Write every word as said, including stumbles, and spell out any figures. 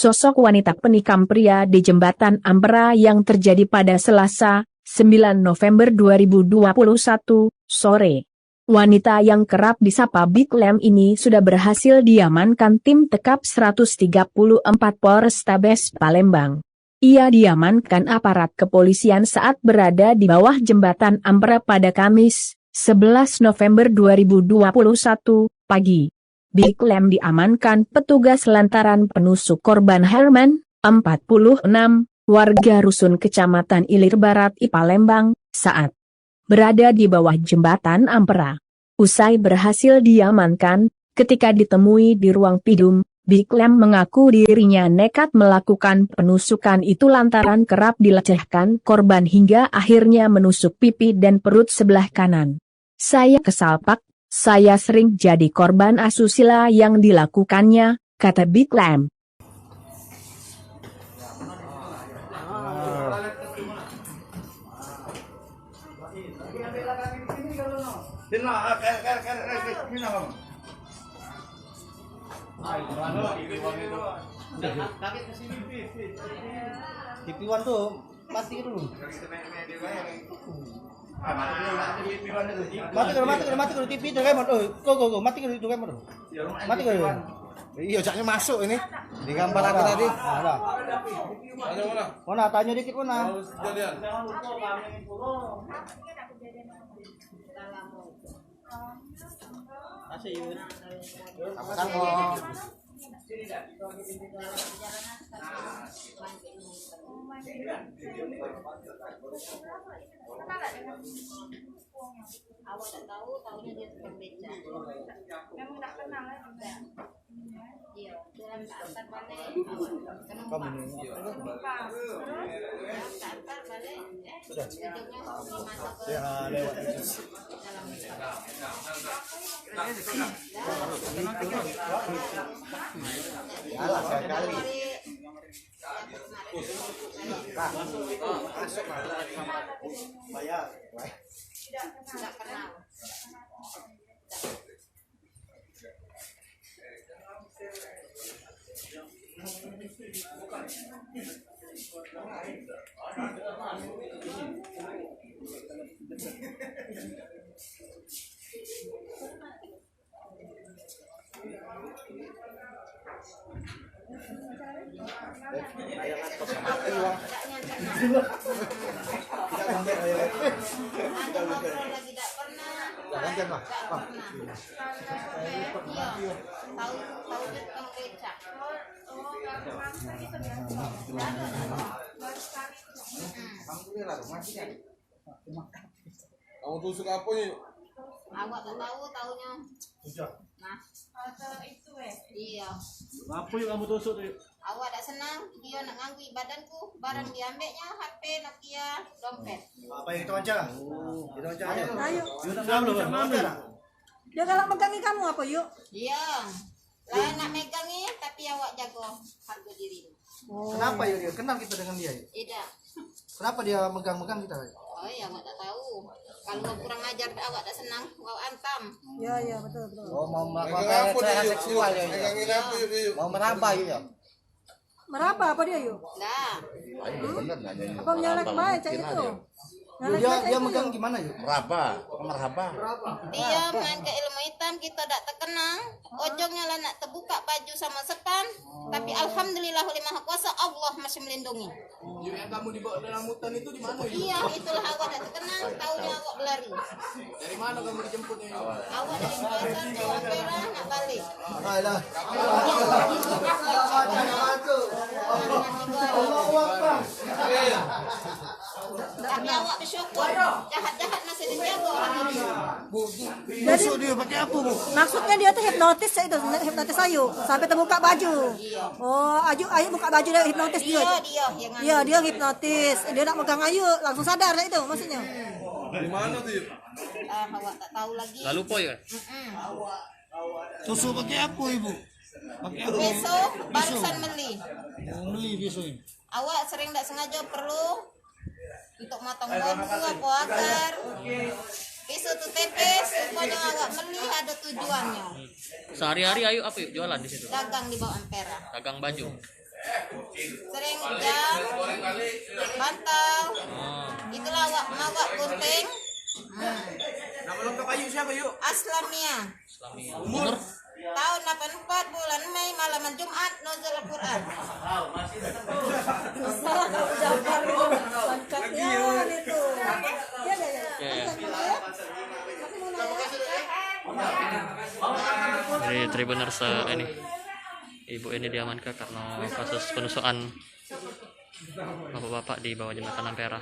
sosok wanita penikam pria di Jembatan Ampera yang terjadi pada Selasa, sembilan November dua ribu dua puluh satu, sore. Wanita yang kerap disapa Big Lem ini sudah berhasil diamankan tim Tekap seratus tiga puluh empat Polrestabes Palembang. Ia diamankan aparat kepolisian saat berada di bawah Jembatan Ampera pada Kamis, sebelas November dua ribu dua puluh satu, pagi. Big Lem diamankan petugas lantaran penusuk korban Herman, empat puluh enam, warga Rusun Kecamatan Ilir Barat I Palembang, saat berada di bawah Jembatan Ampera. Usai berhasil diamankan, ketika ditemui di ruang pidum, Big Lem mengaku dirinya nekat melakukan penusukan itu lantaran kerap dilecehkan korban hingga akhirnya menusuk pipi dan perut sebelah kanan. "Saya kesal, Pak, saya sering jadi korban asusila yang dilakukannya," kata Big Lem. T V one tu mati dulu. Mati dulu, mati dulu, mati dulu, T V Doraemon. Oh, go, go, go, mati dulu Doraemon. Mati dulu. Iyo, caknyo masuk ini. Di gambar aku tadi. Nah, dah. Mana? Tanyo dikit, mana? Sama-sama. Awak tak tahu, tahunya dia tukang beca. Memang tak kenal lah juga. Iya, dia tak antar balik. Kamu tak antar balik. Eh, sudah. Ujungnya rumah tak ya, lewat itu. Alah, sekali. Nah, masuk lah. Bayar. Alhamdulillah, rumah sini. Kamu tusuk apo ni? Awak tak tahu, tahunya. Nah. Iyo. Apo yang kamu tusuk tu? Awak tak senang, dia nak nganggui badanku, barang diambeknya H P, Nokia, dompet. Apo yang kita baca? Kita baca aja. Ayo. Dia nak ngambil, dia nak ngambil. Dia galak megangi kamu apo, Yuk? Iyo. Lah nak megangi, tapi awak jago harga diri. Oh. Kenapa ya dia? Kenal kita dengan dia ya? Tidak. Kenapa dia megang-megang kita? Oh ya, awak tak tahu. Kalau kurang ajar, awak tak senang, awak antam. Ya, ya, betul, betul. Oh, mau melakukan pelecehan seksual ya, ya? Megangin apa, Yuk? Mau meraba ya? Meraba apa dia, Yuk? Dah. Ayo, bener nanya. Apa nyalek bae cak itu? Dia, dia megang gimana, Yuk? Meraba, apa merhaba? Dia main ke ilmu hitam, kita dak terkenal. Ujungnya lah nak terbuka baju sama sepan. Tapi alhamdulillah, oleh Maha Kuasa, Allah masih melindungi. Yuk, yang kamu dibawa dalam hutan itu di mana, Yuk? Iya, itulah awak dak terkenal, taunya awak berlari. Dari mana kamu dijemputnya, Yuk? Awak dari Makassar ke Ampera nak balik. Alah. Allahu Akbar. Tapi awak bersyukur, jahat-jahat masih dijaga hari ini. Bu, bu, busuk dia pakai apa, Bu? Maksudnya dia tuh hipnotis, itu hipnotis Ayu sampai terbuka baju. Oh, Ayu, Ayu buka baju dia hipnotis dia. Iya, dia yang Iya, dia hipnotis. Dia nak megang Ayu, langsung sadar dah itu maksudnya. Di mana tu, Yuk? Ah, awak tak tahu lagi. Lalu po ya? Mm-mm. Tusuk pakai apa, Ibu? Pakai apa? Pisau, barusan beli. Oh, beli pisau ini. Awak sering tak sengaja perlu untuk motong bambu apa agar pisau tu tipis, rupanya awak beli ada tujuannya. Sehari-hari Ayu apa, Yuk, jualan di situ? Dagang di bawah Ampera. Dagang baju. Sering jam, bantal. Oh. Itulah awak mawak gunting. Hmm. Nama lengkap Ayu siapa, Yu? Aslamia. Umur? Tahun delapan empat, bulan Mei, malam Jumat, nuzul Al-Quran. Susah kalau Jafar itu. Sangkatnya itu. Ya, ya, ya. Oke. Dari Tribuners, eh, ini. Ibu ini diamankan karena kasus penusukan bapak-bapak di bawah jembatan Ampera.